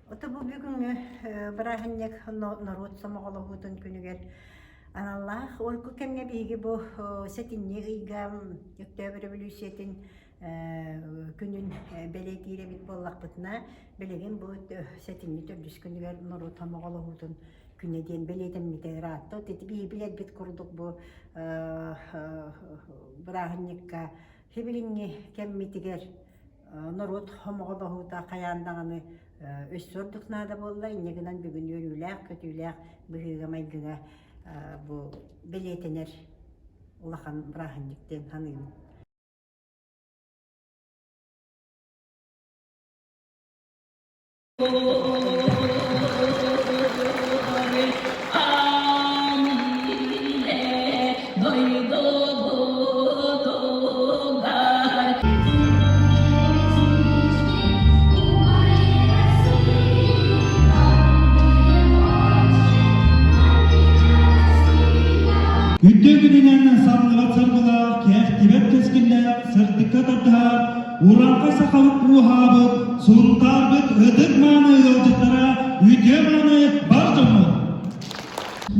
Ото бу бүгүҥҥү бырааһынньык норуот сомоҕолоһуутун күнүгэр аналлаах. Урукку кэмҥэ биһиги бу сэтинньи ыйга Өктөөп өрөбөлүүссүйэтин күнүн бэлиэтиир эбит буоллахпытына, билигин бу сэтинньи төрдүс күнүгэр норуот сомоҕолоһуутун күнэ диэн бэлиэтэммитэ ыраатта. Ити биһиги билэрбит курдук бу бырааһынньыкка Сибилиҥҥи кэммитигэр норуот хомоҕолоһуута хайаан даҕаны өссө ордук наада буолла. Инньэ гынан бүгүн үөрүүлээх-көтүүлээх быһыыга-майгыга бу бэлиэтэнэр улахан бырааһынньык диэн саныыбын. Үтүө күнүнэн самныбат саргылаах, кэхтибэт кэскиллээх, сырдыкка тардыһар, Урааҥхай сахабыт ууһаабыт, Сунтаарбыт ытык-мааны ыалдьыттара, үтүө-мааны бар дьоммут!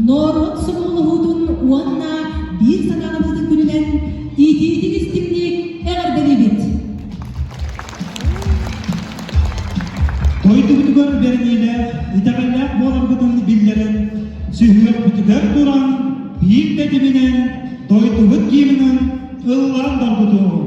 Норуот сомоҕолоһуутун уонна биир санаалабытын күнүнэн итиитик истиҥник эҕэрдэлиибит! Дойдубутугар бэриниилээх, итэҕэллээх буоларбытын биллэрэн, сүһүөхпүтүгэр туран, биир тэтиминэн, дойдубут гимнын ыллаан доргутуоҕуҥ!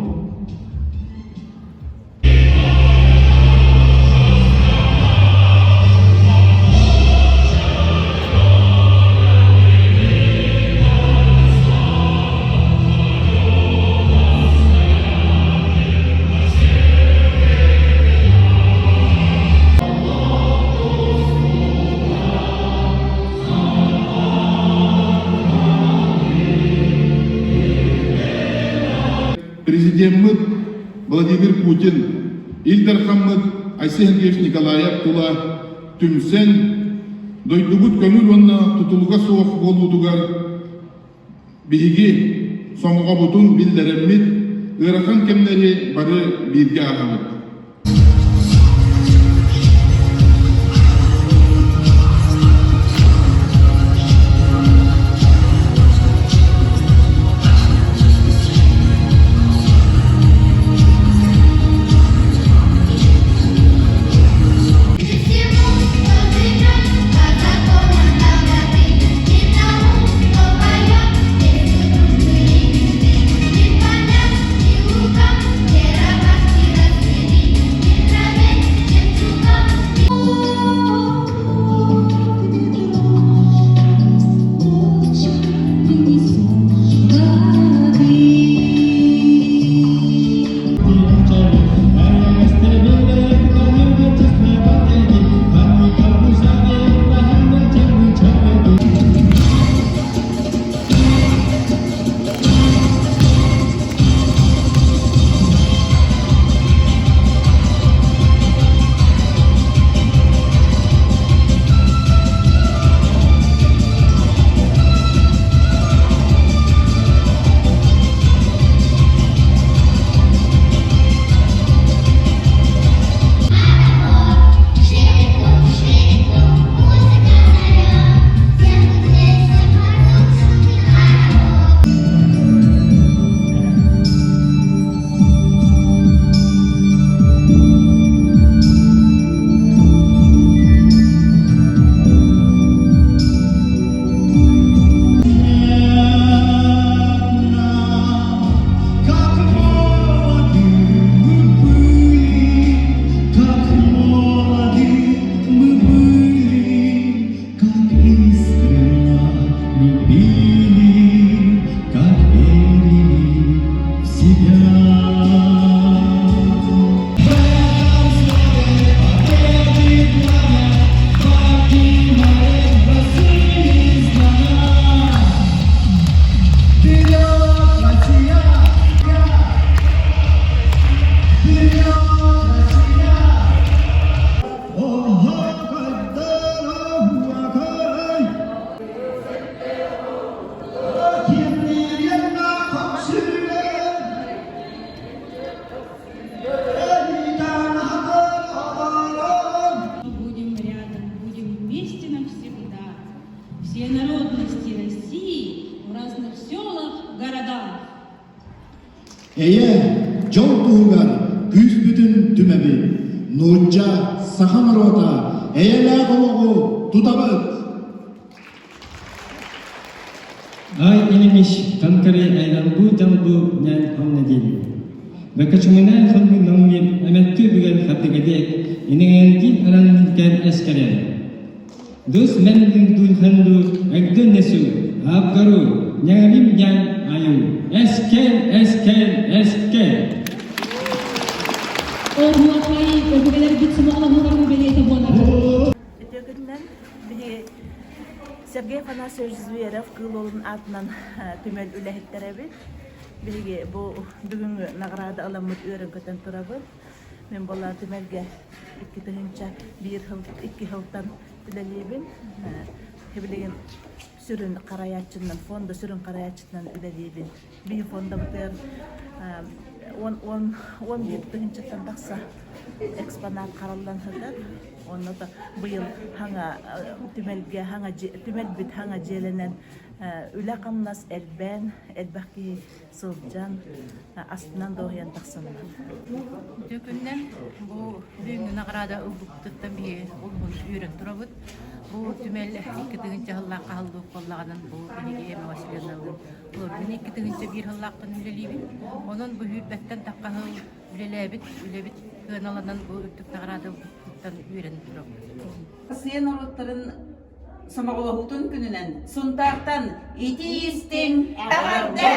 Президеммит Владимир Путин, Ил Дархаммыт Айсен Сергеевич Николаев тула түмсэн, дойдубут көҥүл уонна тутулуга суох буолуутугар биһиги сомоҕобутун биллэрэммит, ыарахан кэмнэри бары бииргэ ааһабыт. дьол туһугар күүспүтүн түмэбит. Нуучча, саха норуота эйэлээх олоҕу тутабыт! Ай инэмиш танкари айланбу жалбу нян хоннадин. Бакачумына хонну нонгин эметтү бүгэн хаттыгадек инеңелдин араннинкен эскерен. Дус мен дун ханду эгден несу абгару няним нян аю эскен эскен эскен. Оһуохай өбүгэлэрбит сомоҕолоһууларын бэлиэтэ буолар. Үтүө күнүнэн биһиги Сергей Афанасьевич Зверев Кыыл Уолун аатынан түмэл үлэһиттэрэбит. Биһиги бу бүгүҥҥү наҕараада ыламмыт үөрэн-көтөн турабыт. Мин буоллаҕа түмэлгэ 2001 сыл, 2 сылтан үлэлиибин. Билигин сүрүн харайааччынан, фонда сүрүн харайааччытынан үлэлиибин. Биһи фондабытыгар 11 тыһыынчаттан тахса экспонат хараллан сытар. Онно быйыл хаҥа түмэлгэ хаҥа түмэлбит хаҥа дьиэлэнэн үлэ-хамнас элбээн, элбэх киһи сылдьан, астынан дуоһуйан тахсаллар. Үтүө күннэн бу бүгүҥҥү наҕараада ылбыппытыттан биһи олуһун үөрэн турабыт. Бу түмэл 2000 сыллаахха аһыллыбыт буоллаҕынан бу биһиги Эмма Васильевналыын олорбун 2001 сыллаахтан үлэлиибин. Онон бу сүүрбэттэн тахха сыл үлэлээбит үлэбит сыаналанан бу үрдүк наҕараада ылбыппытыттан үөрэн турабыт. Россия норуоттарын сомоҕолоһуутун күнүнэн Сунтаартан итии истиҥ эҕэрдэ!